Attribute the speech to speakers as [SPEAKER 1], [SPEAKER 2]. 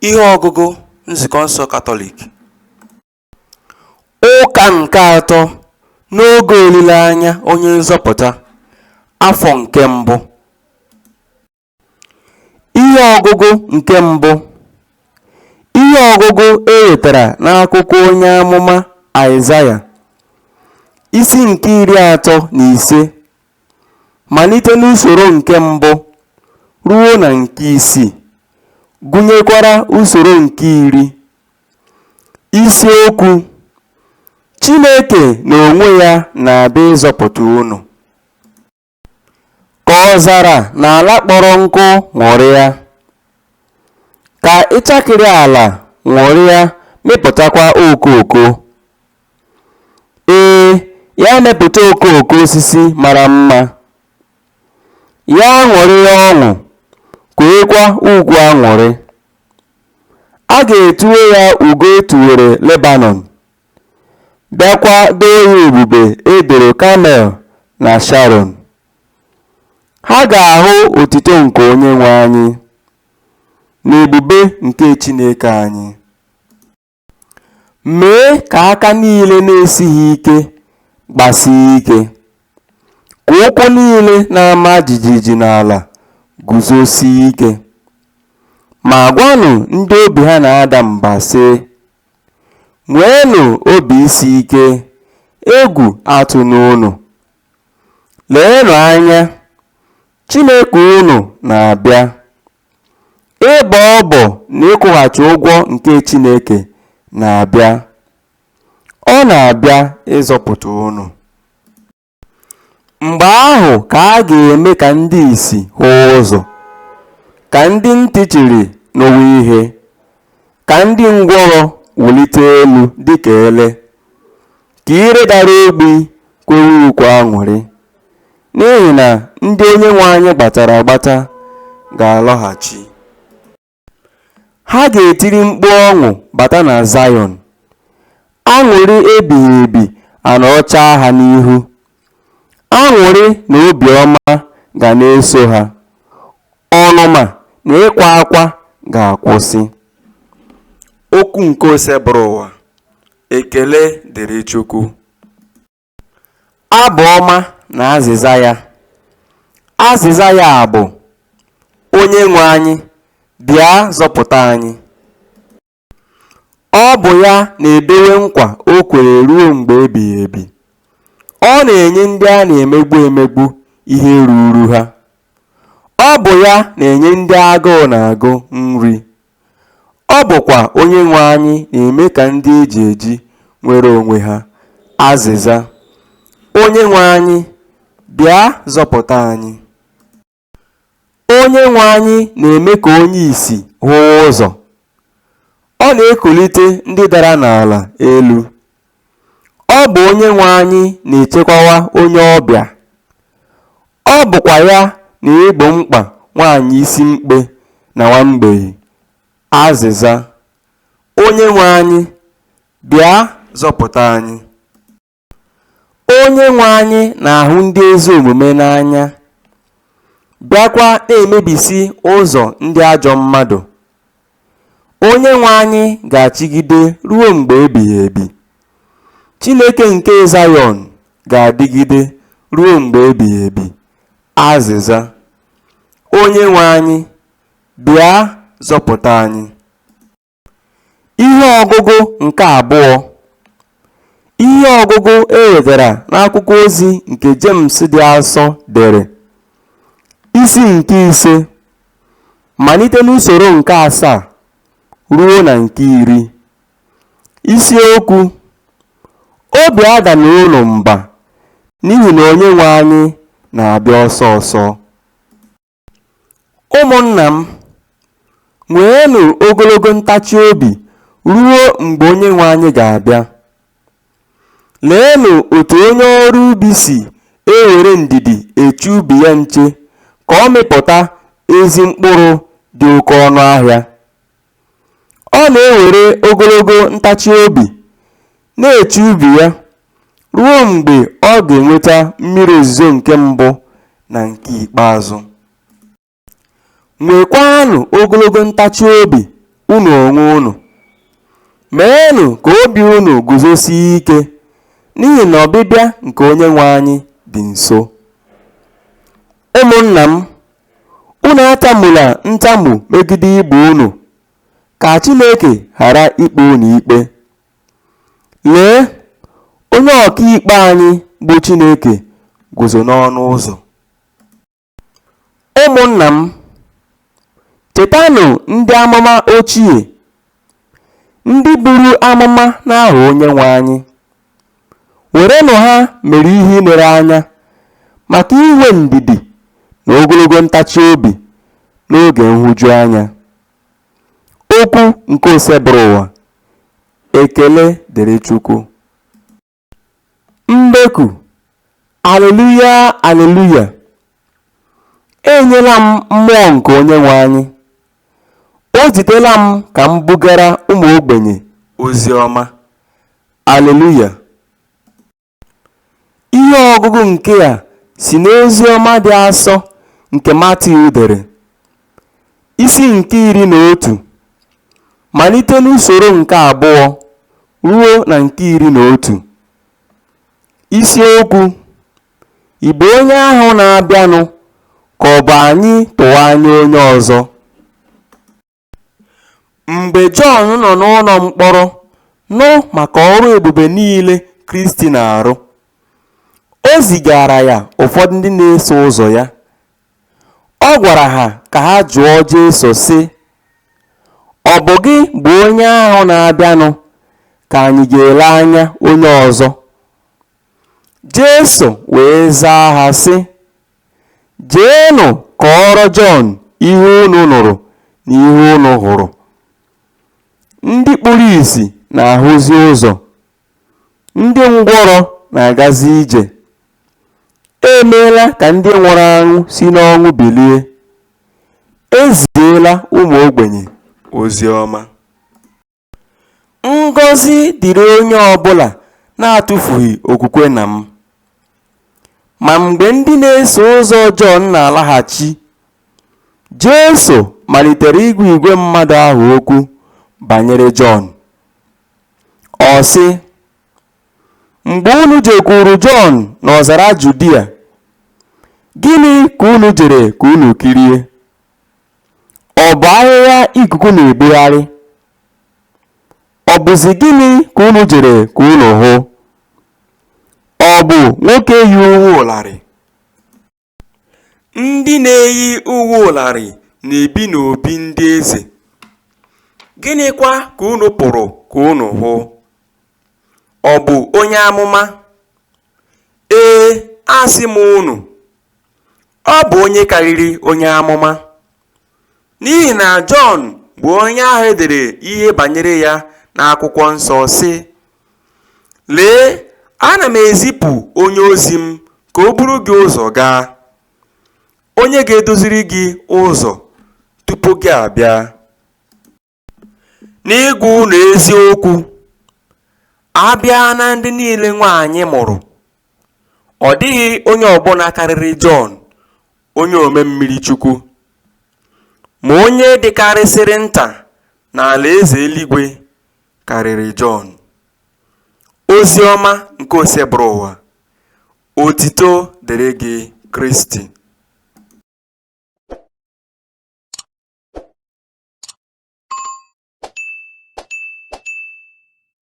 [SPEAKER 1] Ihe ọgụgụ Nzukọ nsọ Katọlik. Ụka nke atọ n'oge olile-anya onye nzọpụta, afọ nke mbụ. Ihe ọgụgụ nke mbụ. Ihe ọgụgụ e wetara n'akwụkwọ onye amụma Aịzaya, isi nke 35, malite n'usoro nke mbụ ruo na nke isii, gụnyekwara usoro nke 10. Isi okwu: Chineke n'onwe ya na-abịa ịzọpụta ụnụ. Ka ọzara na ala kpọrọ nkụ ṅụrịa. Ka ịchakịrị ala ṅụrịa mịpụtakwa okoko. Ee, ya mịpụta okoko osisi mara mma. Ya ṅụrịa ọṅụ, kweekwa ukwe aṅụrị. A ga-etuwe ya ugo e tuwere Lebanọn, bịakwa doo ya ebube e doro Kamel na Sharọn. Ha ga-ahụ otito nke Onyenweanyị, na ebube nke Chineke anyị. Mee ka aka niile na-esighị ike gbasie ike, ka ụkwụ niile na-ama jijiji n'ala guzosie ike. Ma gwanụ ndị obi ha na-ada mba sị, Nweenụ obi isi ike, egwu atụna ụnụ. Leenụ anya, Chineke ụnụ na-abịa. Ịbọ ọbọ na ịkwụghachi ụgwọ nke Chineke na-abịa. Ọ na-abịa ịzọpụta ụnụ. Mgbe ahụ ka a ga-eme ka ndị ìsì hụ ụzọ, ka ndị ntị chiri nụwa ihe, ka ndị ngwọrọ wụlite elu dịka ele, ka ire dara ogbi kwewe ukwe aṅụrị, n'ihi na ndị Onyenweanyị gbatara agbata ga-alọghachi. Ha ga-etiri mkpu ọṅụ bata na Zayọn, aṅụrị ebighị ebi anọrọchaa ha n'ihu. Aṅụrị na obi ọma ga na-eso ha, ọnụma na ịkwa akwa ga-akwụsị. Okwu nke Osebụrụwa. Ekele dịrị Chukwu. Abụ ọma na azịza ya. Azịza ya bụ, Onyenwe anyị, bịa zọpụta anyị. Ọ bụ ya na-edowe nkwa o kwere ruo mgbe ebighị ebi. Ọ na-enye ndị a na-emegbu emegbu ihe ruuru ha. Ọ bụ ya na-enye ndị agụụ na-agụ nri. Ọ bụkwa Onyenweanyị na-eme ka ndị e ji eji nwere onwe ha. Azịza. Onyenweanyị, bịa zọpụta anyị. Onyenweanyị na-eme ka onye ìsì hụwa ụzọ. Ọ na-ekulite ndị dara n'ala elu. Ọ bụ Onyenweanyị na-echekwawa onye ọbịa. Ọ bụkwa ya na-egbo mkpa nwanyị isi mkpe na nwamgbei. Azịza. Onyenweanyị, bịa zọpụta anyị. Onyenweanyị na-ahụ ndị ezi omume n'anya, bịakwa na-emebisi ụzọ ndị ajọ mmadụ. Onyenweanyị ga-achịgide ruo mgbe ebighị ebi. Chineke nke Zayọn ga-adịgide ruo mgbe ebighị ebi. Azịza. Onyenweanyị, bịa zọpụta anyị. Ihe ọgụgụ nke abụọ. Ihe ọgụgụ e wetara n'akwụkwọ ozi nke Jemis dị asọ dere, isi nke ise, malite n'usoro nke asaa ruo na nke 10. Isi okwu: Obi adana ụnụ mba n'ihi na Onyenweanyị na-abịa ọsọ ọsọ. Ụmụnna m, nweenụ ogologo ntachi obi ruo mgbe Onyenweanyị ga-abịa. Leenụ otu onye ọrụ ubi si ewere ndidi eche ubi ya nche ka ọ mịpụta ezi mkpụrụ dị oke ọnụ ahịa. Ọ na-ewere ogologo ntachi obi na-eche ubi ya ruo mgbe ọ ga-enweta mmiri ozuzo nke mbụ na nke ikpeazụ. Nwekwanụ ogologo ntachi obi, unu onwe unu. Meenụ ka obi unu guzosie ike, n'ihi na ọbịbịa nke Onyenwe anyị dị nso. Ụmụnna m, unu atamula ntamu megide ibe unu, ka Chineke ghara ikpe unu ikpe. Lee, onye ọkaikpe anyị bụ Chineke guzo n'ọnụ ụzọ. Ụmụnna m, chetanụ ndị amụma ochie, ndị buru amụma n'aha Onyenwe anyị. Werenụ ha mere ihe ilere anya maka inwe ndidi na ogologo ntachi obi n'oge nhụju anya. Okwu nke Osebụrụwa. Ekele dịrị Chukwu. Mbeku, Aleluya, Aleluya! E nyela m mmụọ nke Onyenwe anyị. O zitela m ka m bugara ụmụ ogbenye ozi ọma. Aleluya! Ihe ọgụgụ nke a si n'oziọma dị asọ nke Matiu dere, isi nke 11, malite n'usoro nke abụọ ruo na nke 11. Isi Okwu, Ị bụ onye ahụ na-abịanụ ka ọ bụ anyị tụwa anya onye ọzọ? Mgbe Jọn nọ n'ụlọ mkpọrọ nụ maka ọrụ ebube niile Kristi na-arụ, o zigaara ya ụfọdụ ndị na-eso ụzọ ya. Ọ gwara ha ka ha jụọ Jesu sị, Ọ bụ gị bụ onye ahụ na-abịanụ ka anyị ga-ele anya onye ọzọ? Jesu wee zaa ha sị, Jeenụ kọọrọ Jọn ihe unu nụrụ na ihe unu hụrụ. Ndị kpuru ìsì na-ahụzi ụzọ, ndị ngwọrọ na-agazi ije. E meela ka ndị nwụrụ anwụ si n'ọnwụ bilie. E ziela ụmụ ogbenye ozi ọma. Ngọzi dịrị onye ọ bụla na-atụfughị okwukwe na m. Ma mgbe ndị na-eso ụzọ Jọn na-alaghachi, Jesu malitere ịgwa igwe mmadụ ahụ okwu banyere Jọn. Ọ sị, Mgbe unu jekwuuru Jọn n'ọzara Judia, gịnị ka unu jere ka unu kirie? Ọ bụ ahịhịa ikuku na-ebugharị? Ọ bụzi gịnị ka unu jere ka unu hụ? Ọ bụ nwoke yi uwe ụlarị? Ndị na-eyi uwe ụlarị na-ebi n'obi ndị eze. Gịnịkwa ka unu pụrụ ka unu hụ? Ọ bụ onye amụma? Ee, asị m unu, Ọ bụ onye karịrị onye amụma. N'ihi na Jọn bụ onye ahụ e dere ihe banyere ya n'akwụkwọ nsọ sị, Lee, ana m ezipụ onye ozi m ka o buru gị ụzọ gaa, onye ga-edoziri gị ụzọ tupu gị abịa. N'ịgwa unu eziokwu, a bịa na ndị niile nwaanyị mụrụ, ọ dịghị onye ọbụla karịrị Jọn onye ome mmirichukwu. Ma onye dịkarịsịrị nta n'alaeze eluigwe karịrị Jọn. Oziọma nke Osebụrụwa. Otito dịrị gị Kristi.